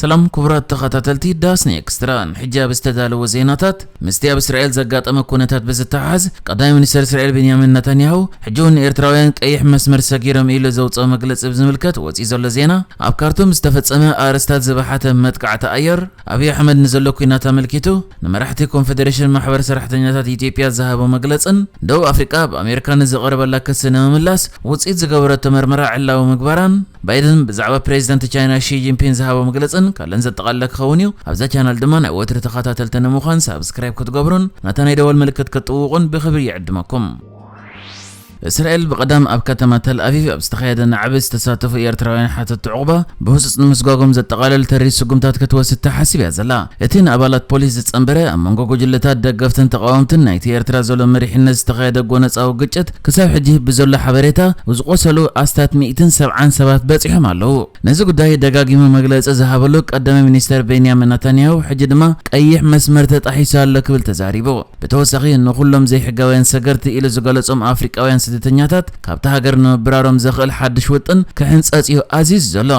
ሰላም ክቡራት ተኸታተልቲ ዳስኒ ኤክስትራ፣ ንሕጂ ኣብ ዝተዳለወ ዜናታት፣ ምስቲ ኣብ እስራኤል ዘጋጠመ ኩነታት ብዝተሓሓዝ፣ ቀዳማይ ሚኒስተር እስራኤል ቤንያሚን ነታንያሁ ሕጂ እውን ንኤርትራውያን ቀይሕ መስመር ሰጊሮም ኢሉ ዘውፅኦ መግለፂ ብዝምልከት ወፂኡ ዘሎ ዜና፣ ኣብ ካርቱም ዝተፈጸመ ኣርእስታት ዝበሓተ መጥቃዕቲ ኣየር፣ ኣብይ ኣሕመድ ንዘሎ ኲናት ኣመልኪቱ ንመራሕቲ ኮንፈደሬሽን ማሕበር ሰራሕተኛታት ኢትዮጵያ ዝሃቦ መግለጽን፣ ደቡብ ኣፍሪቃ ኣብ ኣሜሪካ ንዝቐረበላ ክሲ ንምምላስ ውጽኢት ዝገበረቶ መርመራ ዕላዊ ምግባራን፣ ባይደን ብዛዕባ ፕሬዚደንት ቻይና ሺ ጂንፒን ዝሃቦ መግለጽን ካልእን ዘጠቓለለ ክኸውን እዩ። ኣብዛ ቻናል ድማ ናይ ወትሪ ተኸታተልቲ ንምዃን ሳብስክራይብ ክትገብሩን ናታ ናይ ደወል ምልክት ክትጥውቑን ብኽብሪ ይዕድመኩም። እስራኤል ብቐዳም ኣብ ከተማ ተል ኣቪቭ ኣብ ዝተኻየደ ናዕቢ ዝተሳተፉ ኤርትራውያን ሓተቲ ዑቕባ ብህጹጽ ንምስጓጎም ዘጠቓልል ተሪር ስጉምታት ክትወስድ ተሓሲብ እያ ዘላ። እቲ ንኣባላት ፖሊስ ዝጸንበረ፣ ኣብ መንጎ ጉጅለታት ደገፍትን ተቓወምትን ናይቲ ኤርትራ ዘሎ መሪሕነት ዝተኻየደ ጎነጻዊ ግጭት ክሳብ ሕጂ ብዘሎ ሓበሬታ ዝቖሰሉ ኣስታት ሚእትን ሰብዓን ሰባት በጺሖም ኣለዉ። ነዚ ጉዳይ ደጋጊሙ መግለጺ ዝሃበሉ ቀዳማይ ሚኒስተር ቤንያሚን ነታንያሁ ሕጂ ድማ ቀይሕ መስመር ተጣሒሱ ኣሎ ክብል ተዛሪቡ። ብተወሳኺ ንኹሎም ዘይሕጋውያን ሰገርቲ ኢሉ ዝገለጾም ኣፍሪቃውያን ስደተኛታት ካብታ ሃገር ንምብራሮም ዘኽእል ሓድሽ ውጥን ክሕንጸጽ እዩ ኣዚዙ ዘሎ።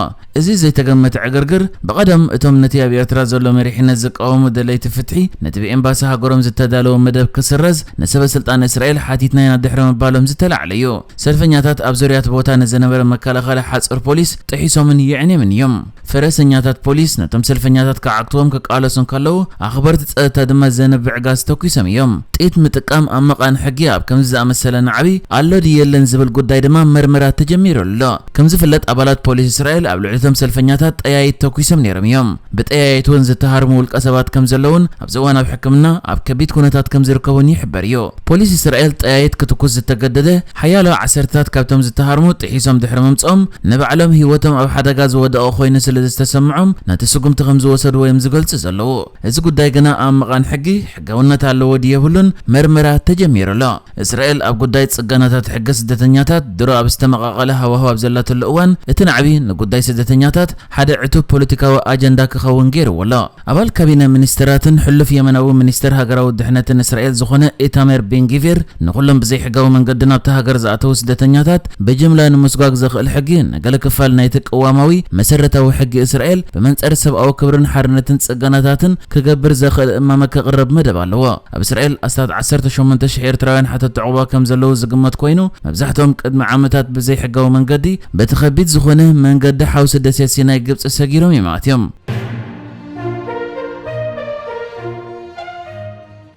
እዚ ዘይተገመተ ዕግርግር ብቐደም እቶም ነቲ ኣብ ኤርትራ ዘሎ መሪሕነት ዝቃወሙ ደለይቲ ፍትሒ ነቲ ብኤምባሲ ሃገሮም ዝተዳለወ መደብ ክስረዝ ንሰበ ስልጣን እስራኤል ሓቲትና ኢና ድሕሪ ምባሎም ዝተላዕለ እዩ። ሰልፈኛታት ኣብ ዙርያት ቦታ ንዝነበረ መከላኸሊ ሓጹር ፖሊስ ጥሒሶምን የዕንዮምን እዮም። ፈረሰኛታት ፖሊስ ነቶም ሰልፈኛታት ክዓግትዎም ክቃለሱ እንከለዉ፣ ኣኽበርቲ ጸጥታ ድማ ዘንብዕ ጋዝ ተኩሶም እዮም። ጥይት ምጥቃም ኣብ መቓን ሕጊ ኣብ ከምዚ ዝኣመሰለ ናዕቢ ኣሎ ድዩ የለን ዝብል ጉዳይ ድማ መርመራ ተጀሚሩ ኣሎ። ከም ዝፍለጥ፣ ኣባላት ፖሊስ እስራኤል ኣብ ልዕሊ እቶም ሰልፈኛታት ጠያይት ተኩሶም ነይሮም እዮም። ብጠያይት እውን ዝተሃርሙ ውልቀ ሰባት ከም ዘለውን ኣብዚ እዋን ኣብ ሕክምና ኣብ ከቢድ ኩነታት ከም ዝርከቡን ይሕበር እዩ። ፖሊስ እስራኤል ጠያይት ክትኩስ ዝተገደደ ሓያሎ ዓሰርታት ካብቶም ዝተሃርሙ ጥሒሶም ድሕሪ ምምጽኦም ንባዕሎም ህይወቶም ኣብ ሓደጋ ዝወደቐ ኮይኑ ስለ ዝተሰምዖም ነቲ ስጉምቲ ከም ዝወሰድዎ እዮም ዝገልጹ ዘለዉ። እዚ ጉዳይ ግና ኣብ መቓን ሕጊ ሕጋውነት ኣለዎ ድዩ የብሉን መርመራ ተጀሚሩ ኣሎ። እስራኤል ኣብ ጉዳይ ጽገናታት ሕጊ ስደተኛታት ድሮ ኣብ ዝተመቓቐለ ሃዋህው ኣብ ዘላትሉ እዋን እቲ ናዕቢ ንጉዳይ ስደተኛታት ሓደ ዕቱብ ፖለቲካዊ ኣጀንዳ ክኸውን ገይርዎ ኣሎ። ኣባል ካቢነ ሚኒስትራትን ሕሉፍ የመናዊ ሚኒስትር ሃገራዊ ድሕነትን እስራኤል ዝኾነ ኢታሜር ቤንጊቪር ንኹሎም ብዘይሕጋዊ መንገዲ ናብታ ሃገር ዝኣተዉ ስደተኛታት ብጅምላ ንምስጓግ ዘኽእል ሕጊ ንገለ ክፋል ናይቲ ቅዋማዊ መሰረታዊ ሕጊ እስራኤል ብመንጸር ሰብኣዊ ክብርን ሓርነትን ጽገናታትን ክገብር ዘኽእል እማመ ከቕርብ መደብ ኣለዎ። ኣብ እስራኤል ኣስታት ዓሰርተ ሸሞንተ ሽሕ ኤርትራውያን ሓተቲ ዑቕባ ከም ዘለዉ ዝግመት ኮይኑ፣ መብዛሕትኦም ቅድሚ ዓመታት ብዘይሕጋዊ መንገዲ በቲ ከቢድ ዝኾነ መንገዲ ሓውሲ ደሴት ሲናይ ግብጺ ሰጊሮም እዮም ኣትዮም።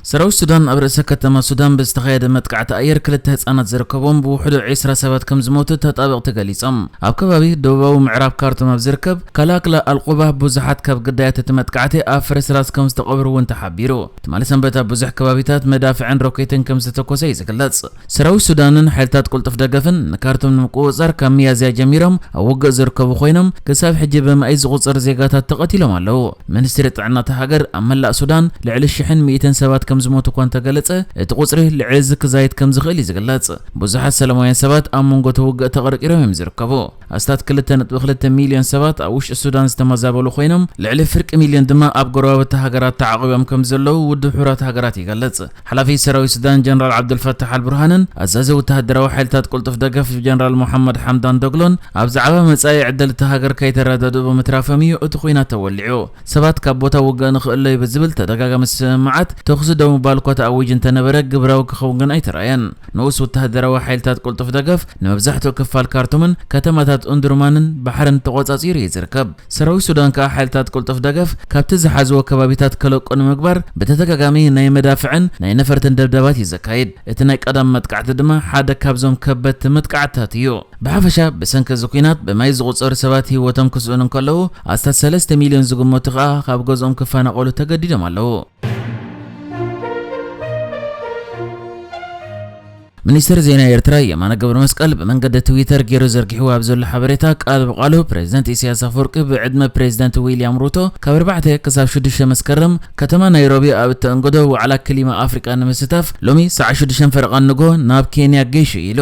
ሰራዊት ሱዳን ኣብ ርእሰ ከተማ ሱዳን ብዝተኻየደ መጥቃዕቲ ኣየር ክልተ ህጻናት ዝርከብዎም ብውሕዱ ዒስራ ሰባት ከም ዝሞቱ ተጣበቕቲ ገሊጾም። ኣብ ከባቢ ደቡባዊ ምዕራብ ካርቱም ኣብ ዝርከብ ካላክላ ኣልቁባ ብዙሓት ካብ ግዳያት እቲ መጥቃዕቲ ኣብ ፍርስራስ ከም ዝተቐብሩ እውን ተሓቢሩ። ትማሊ ሰንበት ኣብ ብዙሕ ከባቢታት መዳፍዕን ሮኬትን ከም ዝተተኮሰ እዩ ዝግለጽ። ሰራዊት ሱዳንን ሓይልታት ቅልጡፍ ደገፍን ንካርቱም ንምቁጽጻር ካብ ሚያዝያ ጀሚሮም ኣብ ውግእ ዝርከቡ ኮይኖም፣ ክሳብ ሕጂ ብመኣይ ዝቑጸር ዜጋታት ተቐቲሎም ኣለዉ። ሚኒስትሪ ጥዕና እታ ሃገር ኣብ መላእ ሱዳን ልዕሊ ሽሕን ሚእትን ሰባት ከም ዝሞቱ እኳ እንተገለጸ፣ እቲ ቁጽሪ ልዕሊ እዚ ክዛይድ ከም ዝኽእል እዩ ዝግለጽ። ብዙሓት ሰላማውያን ሰባት ኣብ መንጎ እቲ ውግእ ተቐርቂሮም እዮም ዝርከቡ። ኣስታት ክልተ ነጥቢ ክልተ ሚልዮን ሰባት ኣብ ውሽጢ ሱዳን ዝተመዛበሉ ኮይኖም፣ ልዕሊ ፍርቂ ሚልዮን ድማ ኣብ ጎረባብቲ ሃገራት ተዓቑቦም ከም ዘለዉ ውድብ ሕቡራት ሃገራት ይገልጽ። ሓላፊ ሰራዊት ሱዳን ጀነራል ዓብዱልፈታሕ ኣልቡርሃንን ኣዛዚ ወተሃደራዊ ሓይልታት ቅልጡፍ ደገፍ ጀነራል ሞሓመድ ሓምዳን ዶግሎን ኣብ ዛዕባ መጻኢ ዕድል እታ ሃገር ከይተረዳድኡ ብምትራፎም እዩ እቲ ኲናት ተወሊዑ። ሰባት ካብ ቦታ ውግእ ንኽእለዩ ብዝብል ተደጋጋሚ ስምምዓት ተኹሲ ደው ምባል እኳ ተኣዊጁ እንተነበረ ግብራዊ ክኸውን ግን ኣይተራእየን። ንኡስ ወተሃደራዊ ሓይልታት ቅልጡፍ ደገፍ ንመብዛሕትኡ ክፋል ካርቱምን ከተማታት ኡንዱርማንን ባሕርን ተቖጻጺሩ እዩ ዝርከብ። ሰራዊት ሱዳን ከኣ ሓይልታት ቅልጡፍ ደገፍ ካብቲ ዝሓዝዎ ከባቢታት ከለቁ ንምግባር ብተደጋጋሚ ናይ መዳፍዕን ናይ ነፈርትን ደብዳባት እዩ ዘካይድ። እቲ ናይ ቀዳም መጥቃዕቲ ድማ ሓደ ካብዞም ከበድቲ መጥቃዕትታት እዩ። ብሓፈሻ ብሰንኪ እዚ ኲናት ብማይ ዝቑጸሩ ሰባት ህይወቶም ክስእኑ እንከለዉ ኣስታት ሰለስተ ሚልዮን ዝግመቱ ከኣ ካብ ገዝኦም ክፈናቐሉ ተገዲዶም ኣለዉ። ሚኒስትር ዜና ኤርትራ የማነ ገብረ መስቀል ብመንገዲ ትዊተር ገይሩ ዘርጊሕዎ ኣብ ዘሎ ሓበሬታ ቃል ብቃሉ ፕሬዚደንት ኢሳያስ ኣፈወርቂ ብዕድመ ፕሬዚደንት ዊልያም ሩቶ ካብ ኣርባዕተ ክሳብ ሽዱሽተ መስከረም ከተማ ናይሮቢ ኣብ እተእንግዶ ዋዕላ ክሊማ ኣፍሪቃ ንምስታፍ ሎሚ ሰዓት ሽዱሽተ ፈረቓ ንግሆ ናብ ኬንያ ገይሹ ኢሉ።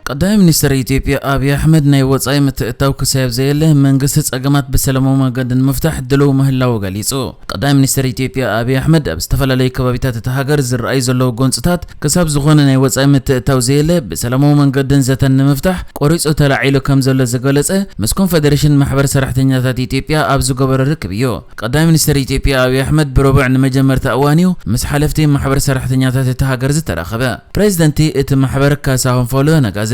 ቀዳማይ ሚኒስትር ኢትዮጵያ ኣብይ ኣሕመድ ናይ ወጻኢ ምትእትታው ክሳብ ዘየለ መንግስቲ ጸገማት ብሰላማዊ መንገዲ ንምፍታሕ ድሉው ምህላዉ ገሊጹ። ቀዳማይ ሚኒስትር ኢትዮጵያ ኣብይ ኣሕመድ ኣብ ዝተፈላለዩ ከባቢታት እታ ሃገር ዝረኣዩ ዘለዉ ጎንጽታት ክሳብ ዝኾነ ናይ ወጻኢ ምትእትታው ዘየለ ብሰላማዊ መንገድን ዘተን ንምፍታሕ ቆሪጹ ተላዒሉ ከም ዘሎ ዝገለጸ ምስ ኮንፈደሬሽን ማሕበር ሰራሕተኛታት ኢትዮጵያ ኣብ ዝገበሮ ርክብ እዩ። ቀዳማይ ሚኒስትር ኢትዮጵያ ኣብይ ኣሕመድ ብረቡዕ ንመጀመርታ እዋን እዩ ምስ ሓለፍቲ ማሕበር ሰራሕተኛታት እታ ሃገር ዝተራኸበ። ፕሬዚደንቲ እቲ ማሕበር ካሳሁን ፎሎ ንጋዜጠኛታት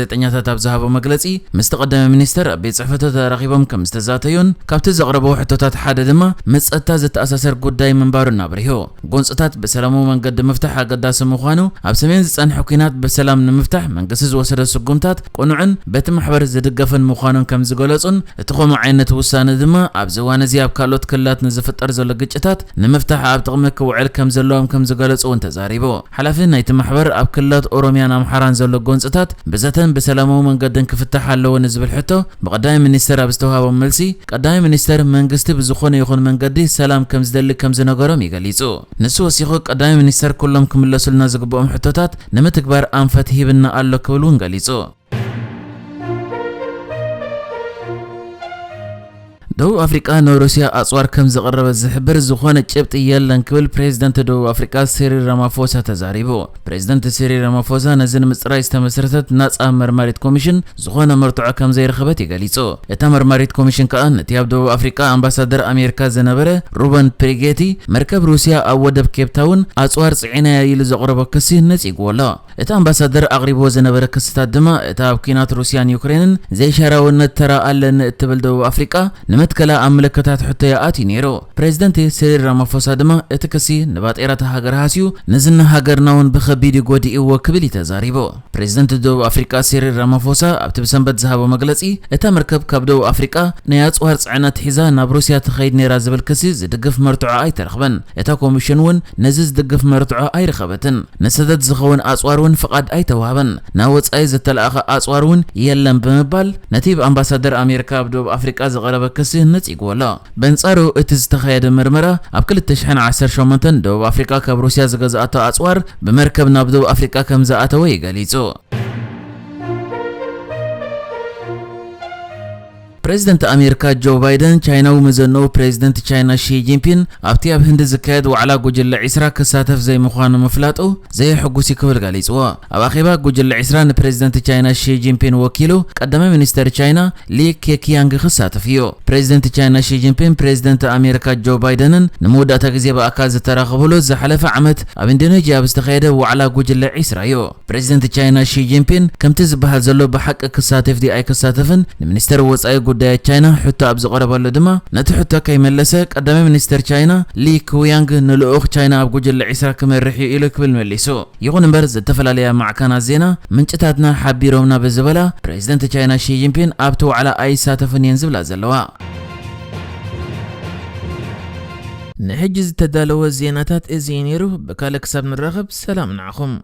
ኣብ ዝሃቦ መግለጺ፣ ምስቲ ቀዳማይ ሚኒስተር ኣብ ቤት ጽሕፈቱ ተራኺቦም ከም ዝተዛተዩን ካብቲ ዘቕረቦ ሕቶታት ሓደ ድማ ምስ ጸጥታ ዝተኣሳሰር ጉዳይ ምንባሩን ኣብሪሁ። ጎንጽታት ብሰላማዊ መንገዲ ምፍታሕ ኣገዳሲ ምዃኑ፣ ኣብ ሰሜን ዝጸንሐ ኲናት ብሰላም ንምፍታሕ መንግስቲ ዝወሰዶ ስጉምታት ቅኑዕን በቲ ማሕበር ዝድገፍን ምዃኑን ከም ዝገለጹን፣ እቲ ከምኡ ዓይነት ውሳነ ድማ ኣብዚ እዋን እዚ ኣብ ካልኦት ክልላት ንዝፍጠር ዘሎ ግጭታት ንምፍታሕ ኣብ ጥቕሚ ክውዕል ከም ዘለዎም ከም ዝገለጹ እውን ተዛሪቡ። ሓላፊ ናይቲ ማሕበር ኣብ ክልላት ኦሮሚያን ኣምሓራን ዘሎ ጎንጽታት ብዘተን ብሰላማዊ መንገድን ክፍታሕ ኣለዎ ንዝብል ሕቶ ብቀዳማይ ሚኒስተር ኣብ ዝተዋሃቦም መልሲ፣ ቀዳማይ ሚኒስተር መንግስቲ ብዝኾነ ይኹን መንገዲ ሰላም ከም ዝደሊ ከም ዝነገሮም እዩ ገሊጹ። ንሱ ወሲኹ ቀዳማይ ሚኒስተር ኩሎም ክምለሱልና ዝግብኦም ሕቶታት ንምትግባር ኣንፈት ሂብና ኣሎ ክብል እውን ገሊጹ። ደቡብ ኣፍሪቃ ንሩስያ ኣጽዋር ከም ዘቕረበት ዝሕብር ዝኾነ ጭብጢ የለን ክብል ፕሬዚደንት ደቡብ ኣፍሪቃ ሲሪል ራማፎሳ ተዛሪቡ። ፕሬዚደንት ሲሪል ራማፎሳ ነዚ ንምጽራይ ዝተመስረተት ናጻ መርማሪት ኮሚሽን ዝኾነ መርትዖ ከም ዘይረኸበት እዩ ገሊጹ። እታ መርማሪት ኮሚሽን ከኣ ነቲ ኣብ ደቡብ ኣፍሪቃ ኣምባሳደር ኣሜሪካ ዝነበረ ሩበን ፕሪጌቲ መርከብ ሩስያ ኣብ ወደብ ኬፕታውን ኣጽዋር ጽዒና እያ ኢሉ ዘቕረቦ ክሲ ነጺግዎ ኣሎ። እቲ ኣምባሳደር ኣቕሪብዎ ዝነበረ ክስታት ድማ እታ ኣብ ኲናት ሩስያን ዩክሬንን ዘይሻራውነት ተራ ኣለኒ እትብል ደቡብ ኣፍሪቃ ንመትከላ ኣብ ምልክታት ሕቶ እያ ኣትዩ ነይሩ። ፕሬዚደንት ሲሪል ራማፎሳ ድማ እቲ ክሲ ንባጤራ እታ ሃገር ሃስዩ ንዝና ሃገርና እውን ብኸቢድ እዩ ጎዲእዎ ክብል እዩ ተዛሪቡ። ፕሬዚደንት ደቡብ ኣፍሪቃ ሲሪል ራማፎሳ ኣብቲ ብሰንበት ዝሃቦ መግለጺ፣ እታ መርከብ ካብ ደቡብ ኣፍሪቃ ናይ ኣጽዋር ጽዕነት ሒዛ ናብ ሩስያ ትኸይድ ነይራ ዝብል ክሲ ዝድግፍ መርትዖ ኣይተረኽበን። እታ ኮሚሽን እውን ነዚ ዝድግፍ መርትዖ ኣይረኸበትን። ንሰደድ ዝኸውን ኣጽዋር እውን ፍቓድ ኣይተዋህበን። ናብ ወጻኢ ዝተለኣኸ ኣጽዋር እውን የለን ብምባል ነቲ ብኣምባሳደር ኣሜሪካ ኣብ ደቡብ ኣፍሪቃ ዝቐረበ ክሲ ነጺግዎ ኣሎ። በንጻሩ እቲ ዝተኻየደ ምርመራ ኣብ ክልተ ሽሕን ዓሰርተ ሸሞንተን ደቡብ ኣፍሪቃ ካብ ሩስያ ዝገዝኣቶ ኣጽዋር ብመርከብ ናብ ደቡብ ኣፍሪቃ ከም ዝኣተወ እዩ ገሊጹ። ፕሬዚደንት ኣሜሪካ ጆ ባይደን ቻይናዊ መዘንኡ ፕሬዚደንት ቻይና ሺ ጂንፒን ኣብቲ ኣብ ህንዲ ዝካየድ ዋዕላ ጉጅለ ዒስራ ክሳተፍ ዘይምዃኑ ምፍላጡ ዘየሐጉስ እዩ ክብል ገሊጽዎ። ኣብ ኣኼባ ጉጅለ ዒስራ ንፕሬዚደንት ቻይና ሺ ጂንፒን ወኪሉ ቀዳማይ ሚኒስተር ቻይና ሊ ኬኪያንግ ክሳተፍ እዩ። ፕሬዚደንት ቻይና ሺ ጂንፒን ፕሬዚደንት ኣሜሪካ ጆ ባይደንን ንመወዳእታ ግዜ ብኣካል ዝተራኸብሉ ዝሓለፈ ዓመት ኣብ ኢንዶኔዥያ ኣብ ዝተኻየደ ዋዕላ ጉጅለ ዒስራ እዩ። ፕሬዚደንት ቻይና ሺ ጂንፒን ከምቲ ዝበሃል ዘሎ ብሓቂ ክሳተፍ ድዩ ኣይክሳተፍን ንሚኒስተር ወጻኢ ጉዳያት ቻይና ሕቶ ኣብ ዝቐረበሉ ድማ ነቲ ሕቶ ከይመለሰ ቀዳማይ ሚኒስተር ቻይና ሊ ኩያንግ ንልኡኽ ቻይና ኣብ ጉጅለ ዒስራ ክመርሕ እዩ ኢሉ ክብል መሊሱ። ይኹን እምበር ዝተፈላለያ ማዕከናት ዜና ምንጭታትና ሓቢሮምና ብዝበላ ፕሬዚደንት ቻይና ሺ ጂንፒን ኣብቲ ዋዕላ ኣይሳተፍን እየን ዝብላ ዘለዋ። ንሕጂ ዝተዳለወ ዜናታት እዚ እዩ ነይሩ። ብካልእ ክሳብ ንራኸብ ሰላም ንዓኹም።